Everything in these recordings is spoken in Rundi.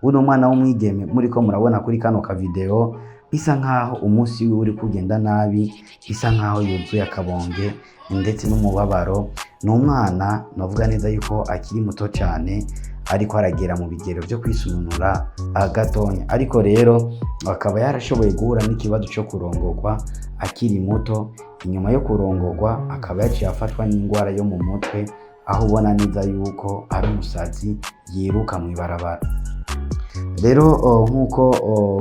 Uno mwana w'umwigeme muriko murabona kuri kano kavideo, bisa nkaho umunsi wiwe uri kugenda nabi, bisa nkaho yuzuye akabonge ndetse n'umubabaro. Ni umwana navuga neza yuko akiri muto cyane, ariko aragera mu bigero byo kwisununura gatonya. Ariko rero akaba yarashoboye guhura n'ikibazo cyo kurongorwa akiri muto. Inyuma yo kurongorwa akaba yaciye afatwa n'indwara yo mu mutwe, aho ubona neza yuko ari umusazi yiruka mu ibarabara. Rero nk'uko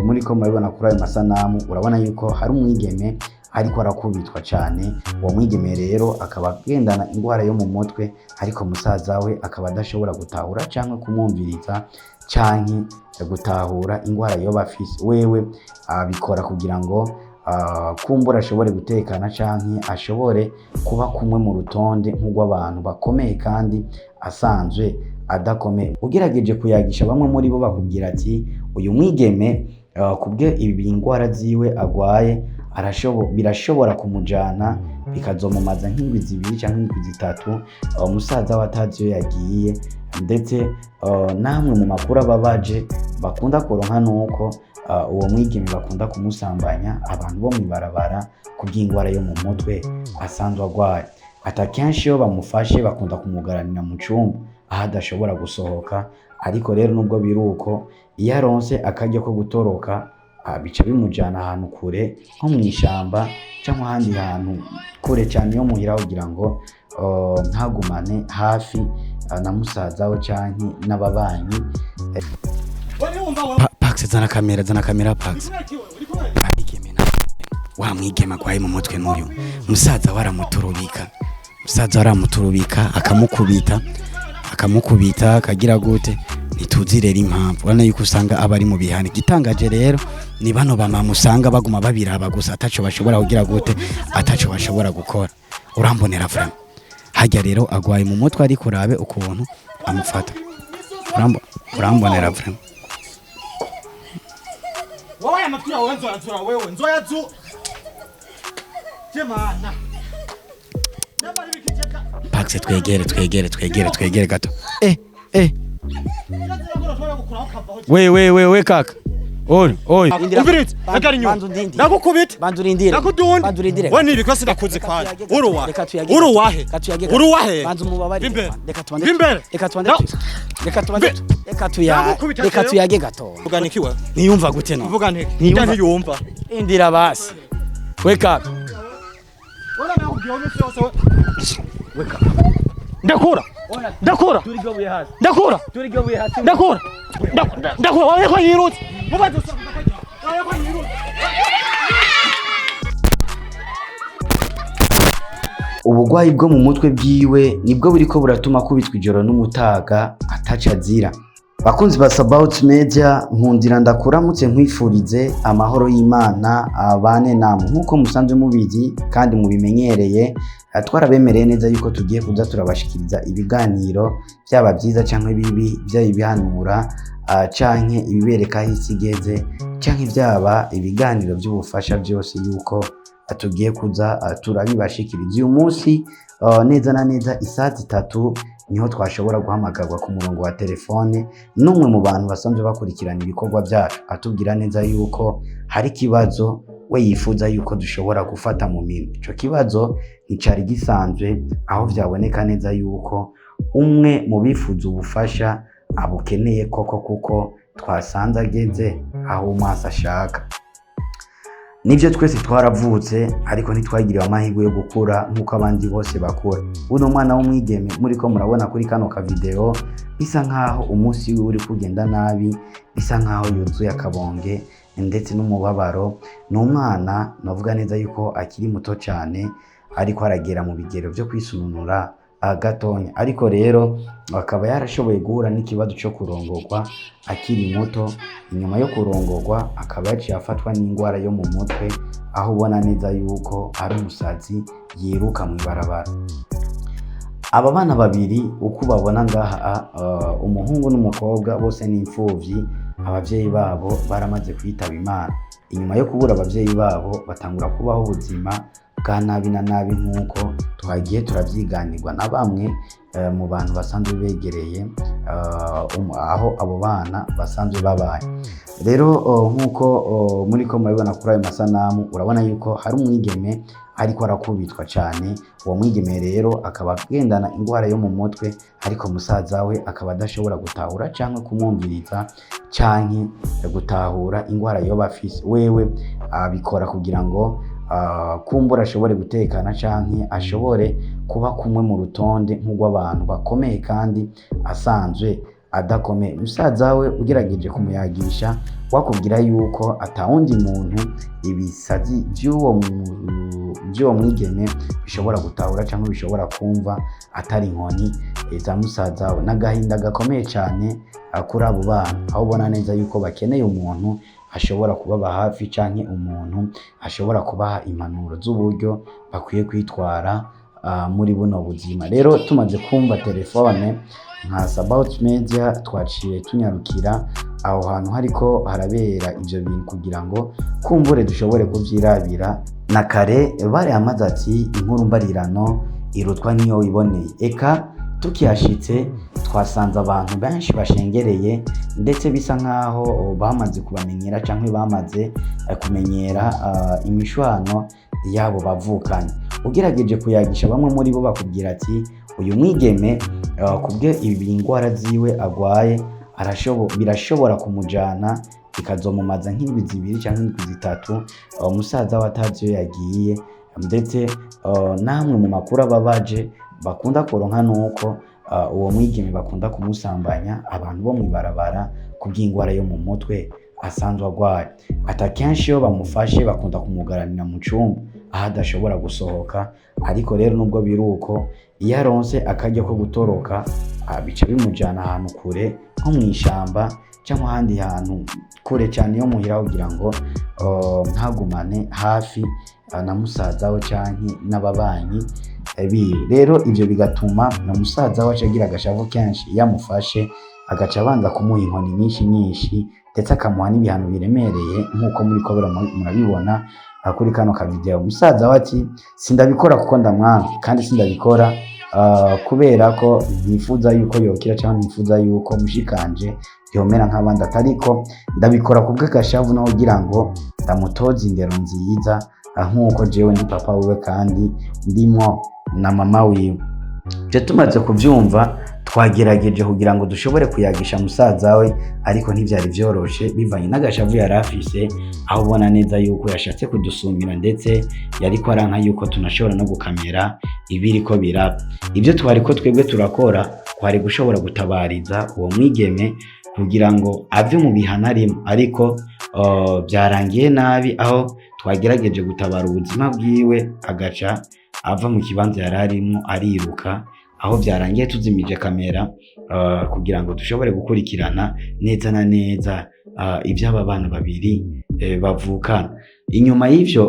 muriko murabibona kuri ayo masanamu, urabona yuko hari umwigeme ariko arakubitwa cyane. Uwo mwigeme rero akaba agendana indwara yo mu mutwe, ariko musaza we akaba adashobora gutahura cyangwa kumwumviriza canke gutahura indwara yoba afise. Wewe abikora kugira ngo kumbura ashobore gutekana canke ashobore kuba kumwe mu rutonde nk'urw'abantu bakomeye, kandi asanzwe adakomeye. Ugerageje kuyagisha bamwe muri bo, bakubwira ati uyu mwigeme kubwe ibi indwara ziwe agwaye birashobora kumujana bikazomumaza nk'indwi 2 canke indwi 3, musaza we atazi iyo yagiye. Ndetse namwe mu makuru ababaje bakunda kuronka nuko uwo mwigeme bakunda kumusambanya abantu bo mw'ibarabara kubw'indwara yo mu mutwe asanzwe agwaye. Ati akenshi iyo bamufashe bakunda kumugaranira mu cumba aho adashobora gusohoka. Ariko rero nubwo biri uko, iyo aronse akaryo ko gutoroka, bica bimujana ahantu kure nko mw'ishamba canke ahandi hantu kure cane yo muhira, kugira ngo ntagumane hafi na musaza we canke n'ababanyi. Pax, zana kamera, zana kamera, Pax. Abigeme na wa mwigeme agwaye mu mutwe n'uyu musaza we aramuturubika, musaza we aramuturubika, akamukubita, akamukubita, akagira gute, ntituzi rero impamvu. Urabona yuko usanga aba ari mu bihano. Igitangaje rero ni bano bamama usanga baguma babiraba gusa, ataco bashobora kugira gute, ataco bashobora gukora. Urambonera vraiment hajya rero agwaye mu mutwe, ariko urabe ukuntu amufata. Urambonera vraiment. Wowe amatwi yawe nzoyazura, wewe nzoyazu jemana. Pax, twegere, twegere, twegere, twegere gato. Eh eh, we we we we, kaka, oy oy. Umviriza, agari inyuma ndagukubita. Banza urindire. Ndakudunda. Banza urindire. We nibiko sinakuzi kwanje. Uri Reka tuyage. Uri uwahe? Reka tuyage. Uri uwahe? Banza umubabarire. Imbere. Reka tubanze. Imbere. Reka tubanze. No. Reka tubanze. Reka tuya. Ndagukubita Reka jewe. tuyage gato. Vuga niki wewe? Niyumva gute no? Vuga niki? Ntiyumva. Njya ntiyumva. Indira basi, we kaka. Wala nakubwiye iminsi yose we. Ndakura. Ndakura. Ndakura. Ndakura. Ndakura. Wawe ko yirutse. Mubaze usanga wawe ko yirutse. Ubugwayi bwo mu mutwe bwiwe nibwo buriko buratuma akubitwa ijoro n'umutaga ataco azira. Bakunzi ba Sabaut Media, nkundira ndakuramutse, nkwifurize amahoro y'Imana abane namwe. Nk'uko musanzwe mubizi kandi mubimenyereye, twarabemereye neza yuko tugiye kuza turabashikiriza ibiganiro byaba byiza canke bibi, byaba ibihanura canke ibibereka aho isi igeze, canke byaba ibiganiro by'ubufasha, byose yuko tugiye kuza turabibashikiriza. Uyu munsi neza na neza isaha 3 niho twashobora guhamagarwa ku murongo wa telefone n'umwe mu bantu basanzwe bakurikirana ibikorwa byacu, atubwira neza yuko hari ikibazo we yifuza yuko dushobora gufata mu minwe. Ico kibazo nticari gisanzwe, aho vyaboneka neza yuko umwe mu bifuza ubufasha abukeneye koko, kuko twasanze ageze aho umwasi ashaka. Nibyo, twese twaravutse, ariko ntitwagiriwe amahirwe yo gukura nk'uko abandi bose bakura. Uno mwana w'umwigeme muriko murabona kuri kano kavideo, bisa nkaho umunsi wiwe uri kugenda nabi, bisa nkaho yuzuye akabonge ndetse n'umubabaro. Ni umwana navuga neza yuko akiri muto cyane, ariko aragera mu bigero byo kwisununura gatonya. Ariko rero akaba yarashoboye guhura n'ikibazo cyo kurongorwa akiri muto. Inyuma yo kurongorwa akaba yaciye afatwa n'indwara yo mu mutwe, aho ubona neza yuko ari umusazi yiruka mu ibarabara. Aba bana babiri uko ubabona ngaha, umuhungu n'umukobwa, bose ni imfuvyi. Abavyeyi babo baramaze kwitaba Imana. Inyuma yo kubura abavyeyi babo, batangura kubaho ubuzima bwa nabi na nabi nk'uko twabibonye kuri ino video. Twagiye turavyiganirwa na bamwe mu bantu basanzwe begereye aho abo bana basanzwe babaye. Rero nk'uko muriko murabibona kuri ayo masanamu, urabona yuko hari umwigeme ariko arakubitwa cane. Uwo mwigeme rero akaba agendana ingwara yo mu mutwe, ariko musaza we akaba adashobora gutahura canke kumwumviriza canke gutahura ingwara yoba afise. Wewe abikora kugira ngo kumbura ashobore gutekana canke ashobore kuba kumwe mu rutonde nk'urw'abantu bakomeye, kandi asanzwe adakomeye. Musaza we ugerageje kumuyagisha, wakubwira yuko atawundi muntu ibisazi vy'uwo mwigeme bishobora gutahura cyangwa bishobora kumva atari inkoni za musaza we. N'agahinda gakomeye cyane kuri abo bana, aho ubona neza yuko bakeneye umuntu ashobora kubaba hafi canke umuntu ashobora kubaha impanuro z'uburyo bakwiye kwitwara muri buno buzima. Rero tumaze kumva telefone, nka Sabaut Media twaciye tunyarukira aho hantu hariko harabera ivyo bintu kugira ngo kumbure dushobore kuvyirabira. Na kare barayamaze ati inkuru mbarirano irutwa niyo wiboneye. Eka tukihashitse twasanze abantu benshi bashengereye, ndetse bisa nkaho bamaze kubamenyera canke bamaze kumenyera imishwano yabo bavukanye. Ugerageje kuyagisha bamwe muri bo, bakubwira ati uyu mwigeme kubwe ibi ngwara ziwe agwaye birashobora kumujana bikazomumaza nk'indwi 2 canke indwi 3 musaza we atazi iyo yagiye. Ndetse namwe mu makuru ababaje bakunda kuronka nuko uwo mwigeme bakunda kumusambanya abantu bo mw'ibarabara kubw'ingwara yo mu mutwe asanzwe agwaye. Ati akenshi iyo bamufashe bakunda kumugaranira mu cumba aho adashobora gusohoka. Ariko rero nubwo biri uko, iyo aronse akaryo ko gutoroka, bica bimujana ahantu kure nko mw'ishamba cyangwa ahandi hantu kure cyane yo muhira, kugira ngo ntagumane hafi na musaza we canke n'ababanyi biwe. Rero ivyo bigatuma na musaza we aca agira agashavu kenshi iyo amufashe, agaca abanza kumuha inkoni nyinshi nyinshi, ndetse akamuha n'ibihano biremereye nk'uko muriko murabibona kuri kano kavideo. Musaza we ati sindabikora kuko ndamwanga, kandi sindabikora kubera ko ntifuza yuko yokira cyangwa ntifuza yuko mushikanje yomera nk'abandi, atariko ndabikora kubw'agashavu no kugira ngo ndamutoze indero nziza, nk'uko jewe ndi papa wiwe kandi ndimwo na mama wiwe. Ivyo tumaze kuvyumva, twagerageje kugira ngo dushobore kuyagisha musaza we, ariko ntivyari vyoroshe bivanye n'agashavu yari afise, aho ubona neza yuko yashatse kudusumira, ndetse yariko aranka yuko tunashobora no gukamera ibiriko biraba. Ibyo twariko twebwe turakora kwari gushobora gutabariza uwo mwigeme kugira ngo ave mu bihano arimo, ariko byarangiye nabi, aho twagerageje gutabara ubuzima bwiwe agaca ava mu kibanza yari arimo ariruka, aho byarangiye tuzimije kamera kugira ngo dushobore gukurikirana neza na neza iby'aba bana babiri bavukana. Inyuma y'ivyo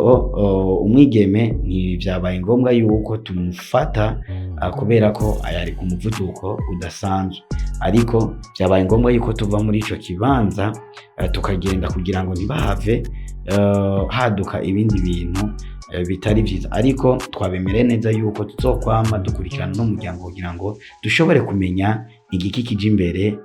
umwigeme ntibyabaye ngombwa yuko tumufata kubera ko yari ku muvuduko udasanzwe, ariko byabaye ngombwa yuko tuva muri ico kibanza tukagenda kugira ngo ntibahave haduka ibindi bintu bitari vyiza. Ariko twabemereye neza yuko tuzokwama dukurikirana n'umuryango kugira ngo dushobore kumenya igiki kija imbere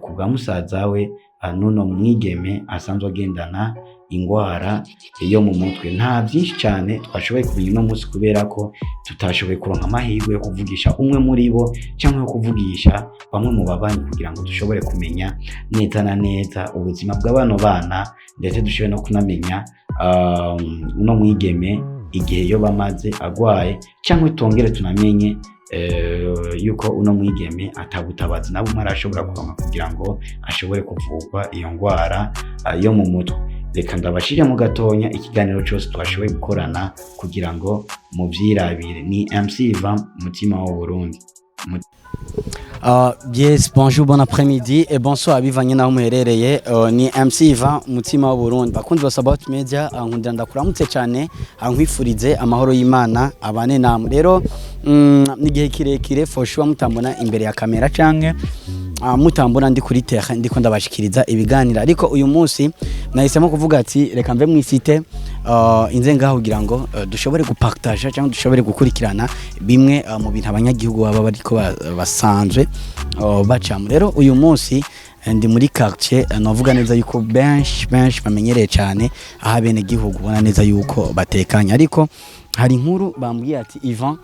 ku bwa musaza we n'uno mwigeme asanzwe agendana ingwara yo mu mutwe. Nta byinshi cyane twashoboye kumenya uno munsi kubera ko tutashoboye kuronka amahirwe yo kuvugisha umwe muri bo cyangwa yo kuvugisha bamwe mu babanyi kugira ngo dushobore kumenya neza na neza ubuzima bwa bano bana, ndetse dushobore no kunamenya uno mwigeme igihe yo bamaze agwaye, cyangwa tongere tunamenye yuko uno mwigeme atabutabazi nabo umwe arashobora kuronka kugira ngo ashobore kuvurwa iyo ngwara yo mu mutwe. Reka ndabashire mu gatonya ikiganiro cyose twashoboye gukorana kugira ngo muvyirabire. Ni MC Ivan, mutima w'u Burundi. Yes, bonjour, bon après-midi et bonsoir bivanye naho muherereye. Ni MC Ivan, mutima w'u Burundi. Bakunzi ba Sabaut Media, nkundira ndakuramutse cyane, nkwifurize amahoro y'Imana abane namwe. Rero ni igihe kirekire for sure mutambona imbere ya kamera canke mutambona ndi kuri terrain ndiko ndabashikiriza ibiganiro, ariko uyu munsi nahisemo kuvuga ati reka mve mw'isite. Inze ngaho kugira ngo dushobore gupartager cyangwa dushobore gukurikirana bimwe mu bintu abanyagihugu baba bariko basanzwe bacamo. Rero uyu munsi ndi muri quartier, novuga neza yuko benshi benshi bamenyereye cyane, aho abene gihugu ubona neza yuko batekanye. Ariko hari inkuru bambwiye ati: "Ivan,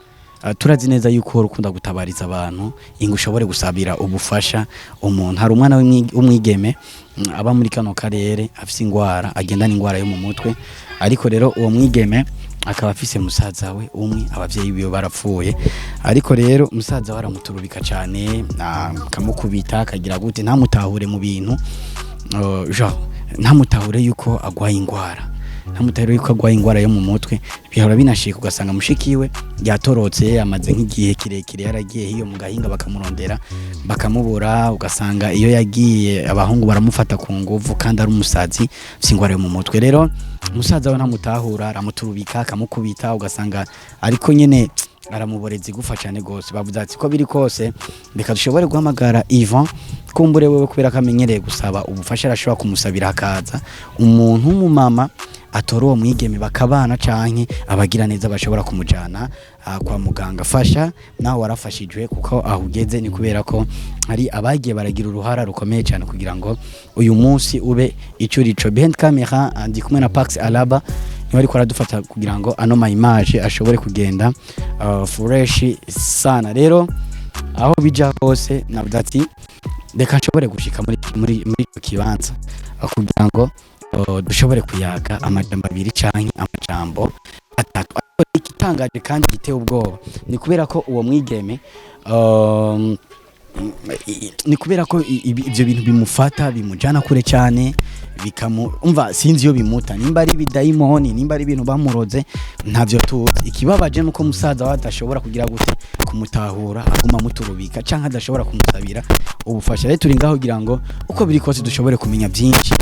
turazi neza yuko uhora ukunda gutabariza abantu, ingo ushobore gusabira ubufasha umuntu." Hari umwana w'umwigeme aba muri kano karere, afise ingwara, agendana ingwara yo mu mutwe. Ariko rero uwo mwigeme akaba afise musaza we umwe, abavyeyi biwe barapfuye. Ariko rero musaza we aramuturubika cyane, akamukubita, akagira gute, ntamutahure mu bintu, genre ntamutahure yuko agwaye ingwara, ntamutahure yuko agwaye ingwara yo mu mutwe. Bihora binashika ugasanga mushikiwe yatorotse, amaze nk'igihe kirekire yaragiye hiyo mu gahinga, bakamurondera bakamubura. Ugasanga iyo yagiye abahungu baramufata ku nguvu kandi ari umusazi afise ingwara yo mu mutwe. Rero musaza we ntamutahura, aramuturubika, akamukubita, ugasanga ariko nyene aramuboreza igufa cyane gose. Bavuze ati ko biri kose reka dushobore guhamagara Ivan, kumbure wewe kubera ko amenyereye gusaba ubufasha arashobora kumusabira, hakaza umuntu w'umumama atora uwo mwigeme bakabana, canke abagira neza bashobora kumujana kwa muganga. Fasha nawe warafashijwe, kuko aho ugeze ni kubera ko hari abagiye baragira uruhara rukomeye cyane kugira ngo uyu munsi ube ico urico. Behind camera ndi kumwe na Pax Alaba, niwe ariko aradufata kugira ngo ano ma image ashobore kugenda fresh sana. Rero aho bija hose navuze ati reka nshobore gushika muri ico kibanza kugira ngo dushobore kuyaga amajambo abiri canke amajambo atatu. Ariko igitangaje kandi giteye ubwoba ni kubera ko uwo mwigeme ni kubera ko ivyo bintu bimufata, bimujana kure cyane, bikamu umva sinzi iyo bimuta, nimba ari ibidayimoni, nimba ari ibintu bamuroze, ntavyo tuzi. Ikibabaje nuko musaza we adashobora kugira gute, kumutahura, aguma amuturubika, canke adashobora kumusabira ubufasha. Rero turi ngaho kugira ngo uko biri kose dushobore kumenya byinshi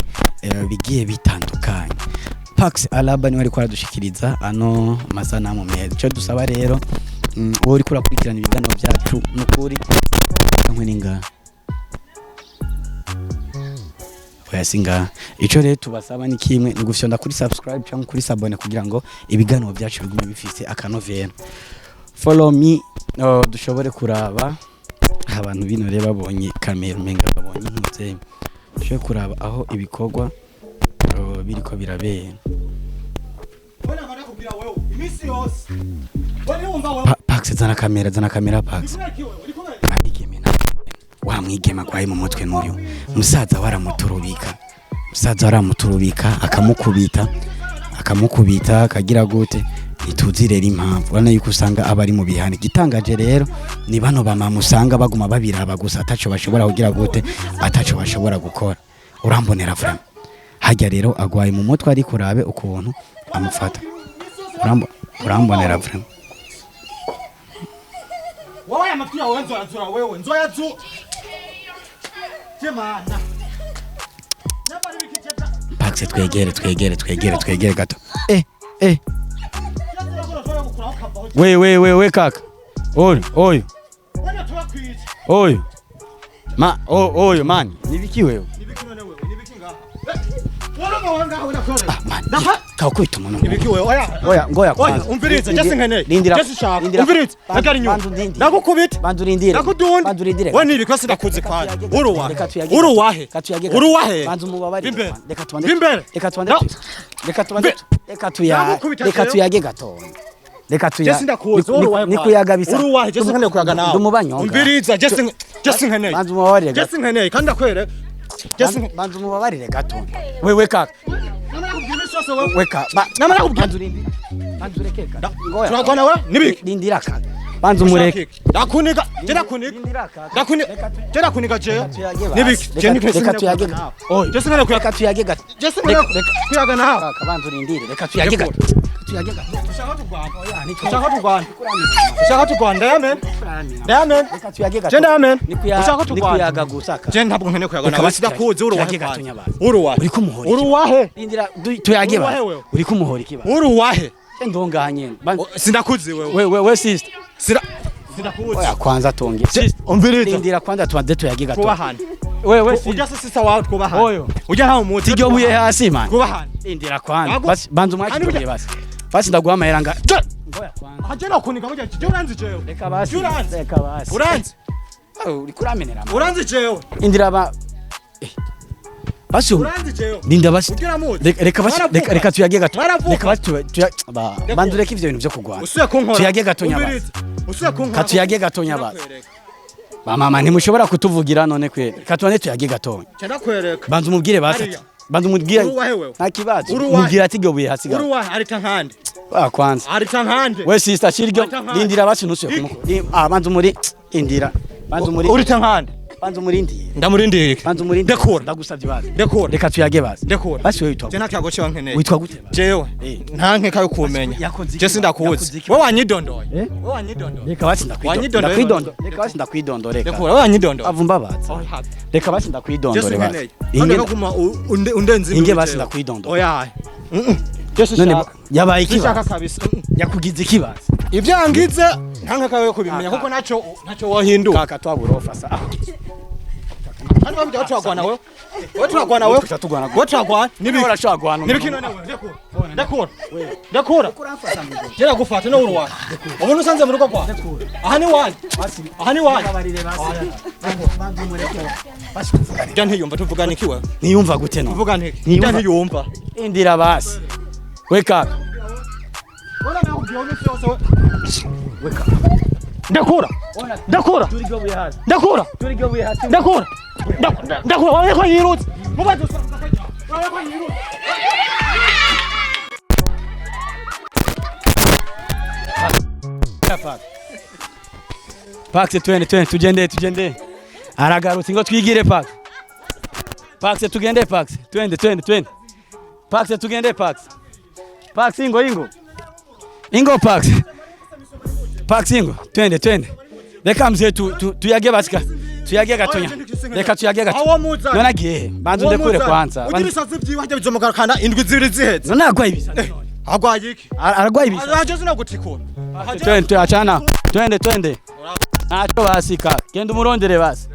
bigiye bitandukanye. Pax Alaba niwe ariko aradushikiriza ano masanamu meza. Ico dusaba rero, wowe uriko urakurikirana ibiganiro byacu, nukuri nkwe ningaha, oya singaha. Ico rero tubasaba ni kimwe, ni gufyonda kuri subscribe cyangwa kuri s'abonner kugira ngo ibiganiro byacu bigume bifise akanovera. Follow me, dushobore kuraba abantu bino. Rero babonye kamera umenga babonye intuze, dushobore kuraba aho ibikorwa biriko birabera. Wewe nakubwira wewe iminsi yose. Wewe wumva wewe. Pax, zana kamera, zana kamera, Pax. Kubera ki wewe uri kubera? Mwigeme na wa mwigeme agwaye mu mutwe n'uyu musaza waramuturubika, musaza waramuturubika, akamukubita, akamukubita, akagira gute, ntituzi rero impamvu. Urabona yuko usanga aba ari mu bihano. Igitangaje rero ni bano bamama usanga baguma babiraba gusa, ataco bashobora kugira gute, ataco bashobora gukora. Urambonera vraiment hajya rero agwaye mu mutwe, ariko urabe ukuntu amufata. Urambonera vraiment. Wowe amatwi yawe nzoyazura, wewe nzoyazu. Jemana. Nabari bikijeta. Pax, twegere, twegere, twegere, twegere gato. We we we we, kaka, oyo oyo. Wewe turakwica. Oyo ma oyo man, nibiki wewe? Nibiki none wewe? Nibiki ngaha? Wewe uri ngaha unakora. Ah man. Ndafa. Kawukubita umuntu. Nibiki wewe? Oya. Oya, ngoya Oya, kwanza. umvirize, jesi nkeneye. Rindira. Jesi shaka. Rindira. Umvirize. Banza- Ndagari inyuma. banza undindire. Ndagukubita. Banza urindire. Ndakudunda. Banza urindire. Wewe nibiki sinakuzi kwanza. Reka tuyage Uri gato. wahe? Reka tuyage Uri gato. wahe? Reka tuyage gato. Uri wahe? Banza umubabarire. Imbere. Reka tubanze. Imbere. Reka tubanze. No. Reka tubanze. Mbe- Reka tuya. Ndagukubita Reka jewe. tuyage gato. Reka tuya. Jesi ndakuzi, uri wahe? Ni kuyaga bisa. Uri wahe? Jesi nkeneye kuyaga nawe. Ndumubanyonga. Umviriza, jesi nkeneye. Banza umubabarire gato. Jesi nkeneye kandi ndakwere. Jesi Banza umubabarire gato. Wewe kaka. Weka. Namara kubwira. Banza urindire. Banza ureke gato. Ngoya. Turagwana we? Nibiki? Rindira kaka. Banza umureke. Ndakunika. Je ndakunika. Rindira kaka. Ndakunika. Je ndakunika je. Reka tuyage basi. Nibiki? Je Reka- nibiki? Reka tuyage gato. Oyo. Jesi nkeneye kuyaga. Reka tuyage gato. Jesi nkeneye kuyaga nawe. Kaka, banza urindire. Reka tuyage gato. Reka tuyage gato. Ushaka turwana. Ushaka turwana. Ushaka turwana. Ndayamen. Ndayamen. Reka tuyage gato. Je ndayamen. Nikuya- Ushaka turwana. nikuyaga gusa kaka. Je ntabwo nkeneye kuyaga Reka nawe. basi Sidakuzi uri wahe? tuyage gato nyabazi. Uri wahe? Uriko umuhora iki? Uri wahe? Rindira tuyage Uri wahe basi. wewe? Uriko umuhora iki basi? Uri wahe? Ndonganye. Sinakuzi wewe. We we we sister. Sina Sindakuzi. Oya, kwanza tonge. Umviriza. Lindira kwanza tubanze tuyage gato. Twubahane. Wewe Ujya se sisa wawe, twubahane. Oyo. Ujya ntawe umuzi. Tiryo buye hasi, man. Twubahane. Lindira kwanza. Ago- Basi banza umwaki Ani buye basi. Basi ndaguha amahera nga. Ngoya kwanza. Hajya kuniga burya, je uranzi jewe. Reka basi. Uranzi. Reka basi. Uranzi. Oh, uriko uramenera, man. Uranzi jewe. Indira ba. Basi Uranzi jewe. Linda basi. Ugira muzi. Reka basi, Mwaravuka. reka tuyage gato. Mwaravuka. Reka basi ba banza ureke ivyo bintu vyo kugwana. Usuye kunkora. Tuyage gato nyabasi. Umviriza. Usuye kunkora. Katuyage gato nyabasi. Ba mama, ntimushobora kutuvugira none kweri. Katubane tuyage gato. Ndakwereka. Banza umubwire basi. Hariya. Banza umubwire. Uri uwahe wewe? Nta kibazo. Uri uwahe? Umubwire ati gyo buye hasi gato. Uri uwahe? Arita nkande. Ah, kwanza. Arita nkande. We sister, shiryo Arita nkande. lindira basi ntusuye kumuko. Ah, banza umuri indira. Banza umuri. Urita nkande. Banza umurindire. Ndamurindiriye. Banza umurindire. Ndekura. Ndagusabye basi. Ndekura. Reka tuyage basi. Ndekura. Basi wewe witwa Je nta kiyago ciwe nkeneye. witwa gute basi? Jewe Eh. nta nkeka yo kumenya. Yakoze iki? Je sindakuzi. Yakoze iki? Wowe wanyidondoye. Eh? Wowe wanyidondoye. Reka basi ndakwidondora. Wanyidondoye. Ndakwidondo. Reka basi ndakwidondora. Reka. Ndekura, wowe wanyidondoye. Avumba baza. Reka basi Je ndakwidondora basi. sinkeneye. Inge None kuguma undenze Inge basi ndakwidondora. Oya. Je None sinshaka. yabaye Sinshaka ikibazo. kabisa. Yakugize ikibazo. Ibyo yangize nta nkeka yo kubimenya kuko ntacyo wohindura. Kaka twaburofa sa. Hano bambwira turagwana wewe. Wewe turagwana wewe. Tuca tugwana. Wewe turagwana. Nibi. Urashobora guhana. Nibi none wewe. Ndekura. Ndekura. Ndekura. Jera gufata no uruwa. Ubona usanze mu rugo kwa. Aha ni wanje. Aha ni wanje. Jya ntiyumva, tuvugana iki wewe? Niyumva gute no? Tuvugana iki? Ntiyumva. Jya ntiyumva. Indira basi. Wake up. Ndakura. Ndakura. Ndakura. Ndakura. Ndakura. Wabonye ko yirutse. Mubaze wabonye ko yirutse. Pax, twende twende, tugende tugende. Aragarutse, ngo twigire Pax. Pax, tugende Pax. Twende twende twende. Pax, tugende Pax. Pax, ingo ingo. Ingo Pax. Pax, ingo. Twende twende. Reka mzee tuyage basi ka. Tuyage gatonya. Reka tuyage gato. Awo muzanye. None agiye. Banza undekure kwanza. Ugira ibisazi vyiwe hajya bizomugarukana indwi zibiri ziheze. None aragwaye ibisazi. Agwaye iki? Aragwaye ibisazi. Aje sinagutikura. Twende twende, achana. Twende twende. Ntacyo basi ka. Genda umurondere basi.